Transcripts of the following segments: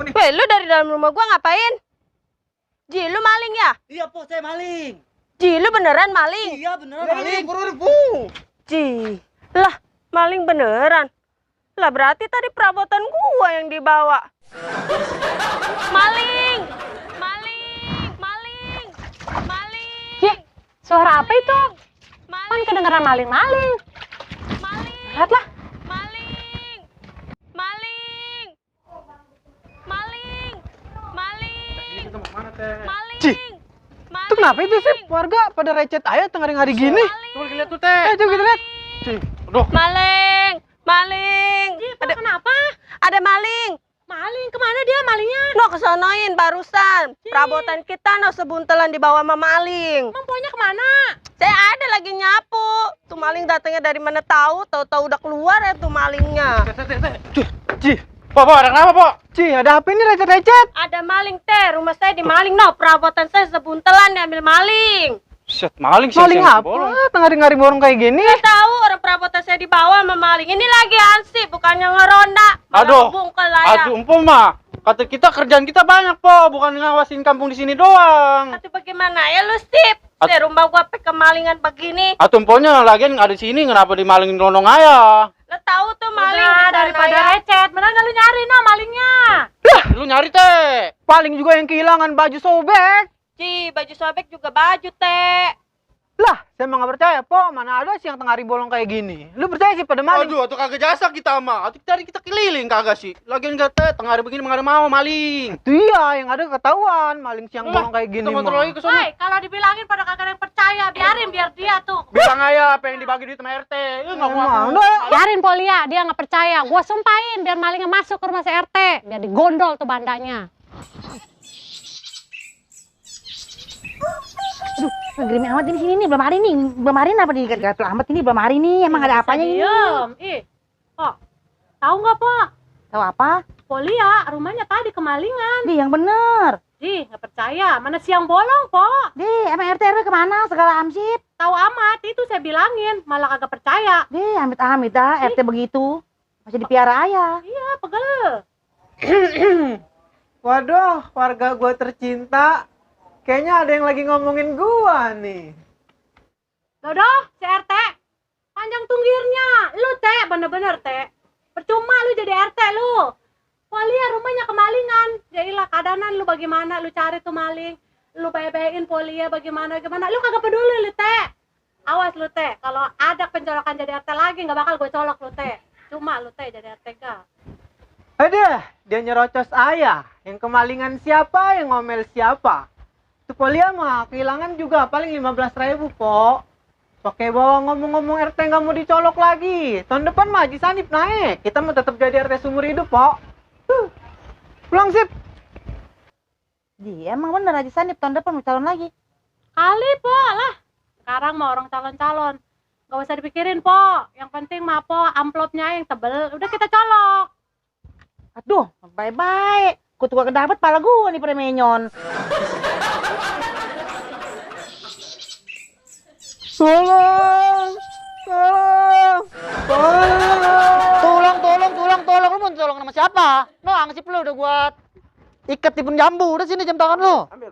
Weh, lu dari dalam rumah gua ngapain? Ji, lu maling ya? Iya, Po, saya maling. Ji, lu beneran maling? Iya, beneran maling. Ji, lah maling beneran? Lah berarti tadi perabotan gua yang dibawa. Maling! Maling! Maling! Maling! Ih, suara apa itu? Kan Maling! kedengeran maling-maling. Maling! Lihatlah. Maling! Maling! Maling! Maling! Maling! Ci, itu kenapa itu sih warga pada recet aja tengah hari gini? Coba lihat tuh, Teh. Coba kita lihat. Ci, aduh. Maling! Maling! Ada kenapa? Ada maling! Maling kemana dia malingnya? No kesonoin barusan. Perabotan kita no sebuntelan dibawa sama maling. Emang punya kemana? Saya ada lagi nyapu. Tuh maling datangnya dari mana tahu udah keluar ya tuh malingnya. Ci, Po, ada kenapa, Po? Ci, ada apa ini recet-recet? Ada maling teh, rumah saya dimaling no. Perabotan saya sebuntelan diambil maling. Set, maling sih. Maling apa? Tengah hari borong kayak gini? Nggak tahu orang perabotan saya dibawa sama maling. Ini lagi ansip, bukannya ngeronda. Malah Aduh, ngebungkel aja. aduh, empom mah. Kata kita kerjaan kita banyak, Po. Bukan ngawasin kampung di sini doang. Tapi bagaimana ya lu sip? Saya rumah gua pe kemalingan begini. Atau empomnya lagian ada di sini, kenapa dimalingin nondong ayah? Lo tahu tuh maling Udah, di sana daripada ya. recet, beneran nggak lu nyari no malingnya? Lu nyari, Teh. Paling juga yang kehilangan baju sobek. Ci, baju sobek juga baju teh. Lah, saya emang nggak percaya, Po. Mana ada sih yang tengah hari bolong kayak gini? Lu percaya sih pada maling? Aduh, atau kagak jasa kita mah. Atau tadi kita keliling kagak sih. Lagian enggak, Teh, tengah hari begini mah ada mau maling. Itu iya, yang ada ketahuan maling siang bolong kayak gini Kita kontrol lagi mah. ke sana. Woi, kalau dibilangin pada kagak ada yang percaya, biarin biar dia tuh. Bilang aja apa yang dibagi duit sama RT. Enggak mau Emang, aku. udah. Biarin Polia, dia nggak percaya. Gua sumpahin biar malingnya masuk ke rumah CRT, biar digondol tuh bandanya. Ngirimin amat ini sini nih, belum hari nih. Belum hari apa nih? Gatul amat ini belum hari nih. Emang ada apanya ini? Diem. Ih, Pok, tahu nggak Pok? Tahu apa? Polia, rumahnya tadi kemalingan. Di yang bener. Ih, nggak percaya. Mana siang bolong, Pok? Di, emang RT RW kemana? Segala amsip. Tahu amat, itu saya bilangin. Malah kagak percaya. Di, amit-amit dah RT begitu. Masih dipiara ayah. Iya, pegel. Waduh, warga gua tercinta. Kayaknya ada yang lagi ngomongin gua nih. Dodo, CRT. Panjang tunggirnya. Lu, Teh, bener-bener, Teh. Percuma lu jadi RT lu. Polia rumahnya kemalingan. Jadilah keadaanan lu bagaimana, lu cari tuh maling. Lu bae-baein Polia bagaimana. Lu kagak peduli lu, Teh. Awas lu, Teh. Kalau ada pencolokan jadi RT lagi, nggak bakal gue colok lu, Teh. Cuma lu, Teh, jadi RT gak. Aduh, dia nyerocos ayah. Yang kemalingan siapa, yang ngomel siapa. Tuh Polia mah kehilangan juga paling 15.000, Po. Pakai bawa ngomong-ngomong RT nggak mau dicolok lagi. Tahun depan mah Haji Sanip naik. Kita mau tetap jadi RT seumur hidup, Po. Pulang sip. Di, emang bener Haji Sanip tahun depan mau calon lagi. Kali, Po, lah. Sekarang mau orang calon-calon. Gak usah dipikirin, Po. Yang penting mah, Po, amplopnya yang tebel. Udah kita colok. Aduh, bye-bye. Kutu gak dapet pala gua nih pada menyon. Tolong. Tolong. Tolong. Tolong. Lu mau tolong sama siapa? No, angsip lu udah gua ikat di jambu. Udah sini jam tangan lu. Ambil.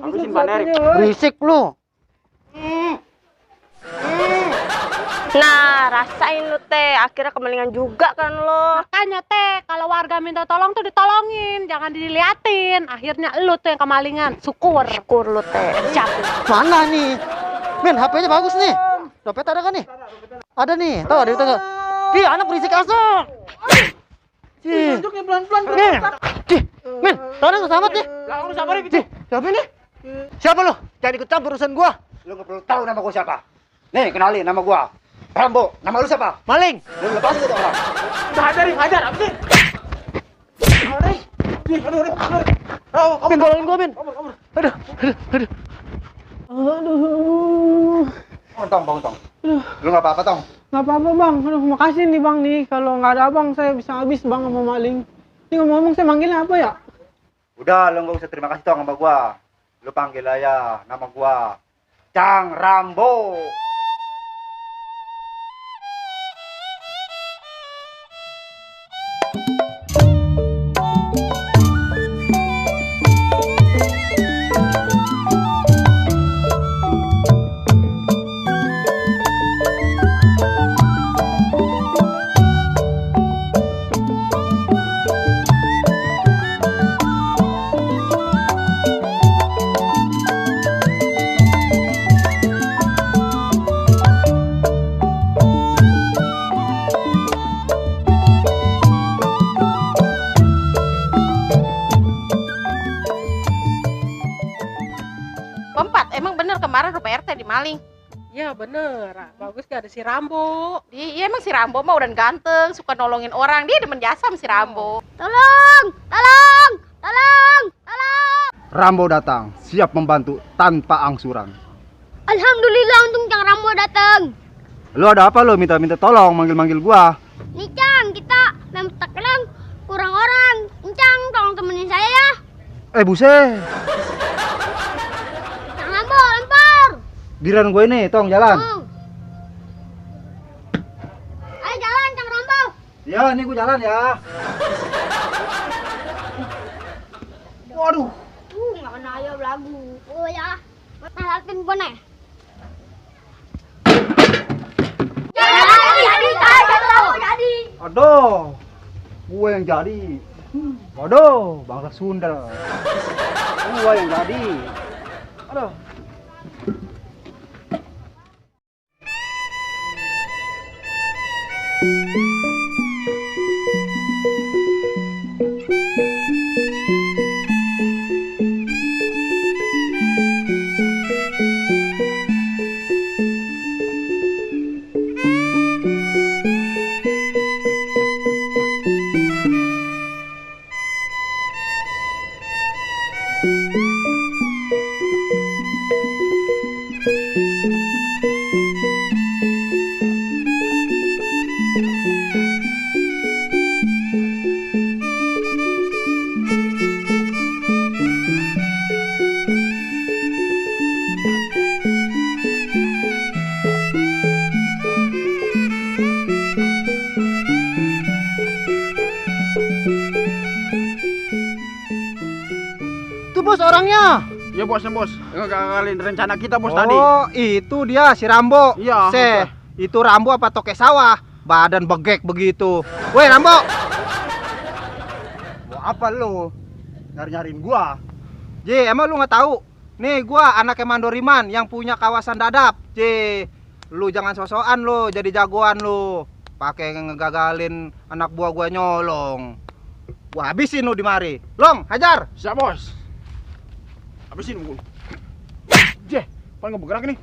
Habisin Ban Erik. Berisik lu. Nah, rasain lu teh. Akhirnya kemalingan juga kan lo. Makanya, Teh, kalau warga minta tolong tuh ditolongin. Jangan diliatin. Akhirnya lu tuh yang kemalingan. Syukur. Syukur lu teh. Capek. Mana nih? Men, HP-nya bagus nih. Dompet ada kan nih? Ada nih. Tuh, ada itu. Ih, anak berisik asal. Cih. Tunjuknya pelan-pelan. Nih. Cih. Men, tolong nggak selamat nih. Lah, lu sabar ya, Cih, siapa ini? Siapa lu? Jangan ikut campur urusan gua. Lu nggak perlu tahu nama gua siapa. Nih, kenalin nama gua. Rambo. Nama lu siapa? Maling. Lu lepasin itu orang. Hajar, apa sih? Min, tolongin gua, Min. Aduh. Tong. Lu nggak apa-apa, Tong. Nggak apa-apa, Bang. Aduh, makasih nih, Bang nih. Kalau nggak ada Abang, saya bisa habis, Bang, sama maling. Ini ngomong-ngomong, saya manggilnya apa ya? Udah, lu nggak usah terima kasih, Tong, sama gua. Lu panggil aja nama gua Cang Rambo. Pempat, emang bener kemarin rumah RT dimaling. Ya bener, bagus gak ada si Rambo. Iya emang si Rambo mah udah ganteng, suka nolongin orang. Dia demen jasa sama si Rambo. Tolong, tolong, tolong, tolong. Rambo datang, siap membantu tanpa angsuran. Alhamdulillah untung Cang Rambo datang. Lu ada apa lu minta-minta tolong manggil-manggil gua? Nih Cang, kita main petak kerang kurang orang. Cang, tolong temenin saya ya. Buset. Cang Rambo, lempar. Giliran gue ini, tong jalan. Ayo jalan Cang Rambo. Ya, ini gue jalan ya. Waduh. Nggak kena ayo belagu. Oh ya, ngalatin gue nih. Jadi. Aduh. Gue yang jadi. Waduh, bangsa Sunda. Gue yang jadi. Aduh. Itu bos orangnya. Ya bos, ngagalin rencana kita bos tadi. Oh, itu dia si Rambo. Iya. Itu Rambo apa tokek sawah? Badan begek begitu. Woi Rambo. Mau apa lu? Nyari-nyariin gua. Emang lu nggak tahu? Nih gua anaknya Mandoriman yang punya kawasan dadap. Lu jangan sosokan lu jadi jagoan lu. Pakai ngegagalin anak buah gua nyolong. Gua habisin lu di mari. Long, hajar. Siap bos. Habisin mukul. Pan nggak bergerak nih.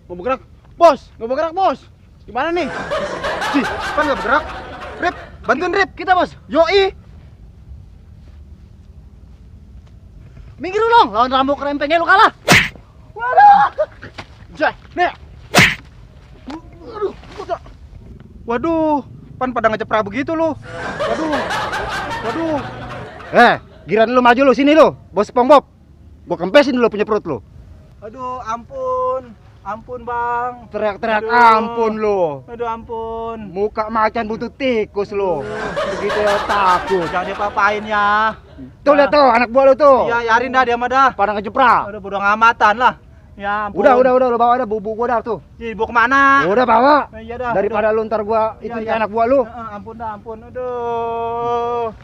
Mau bergerak. Bos, nggak bergerak bos. Gimana nih? Pan nggak bergerak. Rip, bantuin Rip kita bos. Yoi. Minggir lu dong, lawan Rambo kerempengnya lu kalah. Nih. Waduh, Pan pada ngejeprak begitu lu. Waduh. Giran lu maju lu sini lu, bos SpongeBob. Gua kempesin dulu punya perut lu. Aduh, ampun bang. Teriak-teriak ampun lu. Aduh ampun. Muka macan butuh tikus lu. Begitu ya takut. Jangan diapa-apain ya. Tuh lihat tuh anak buah lu tuh. Iya, yarin dah dia mah dah. Pada ngejeprak. Udah bodo ngamatan lah. Ya ampun. Udah lu bawa ada bubu gua dah tuh. Jadi bawa kemana? Udah bawa. Iya dah. Daripada lu ntar gua itu anak buah lu. Ampun dah, ampun. Aduh.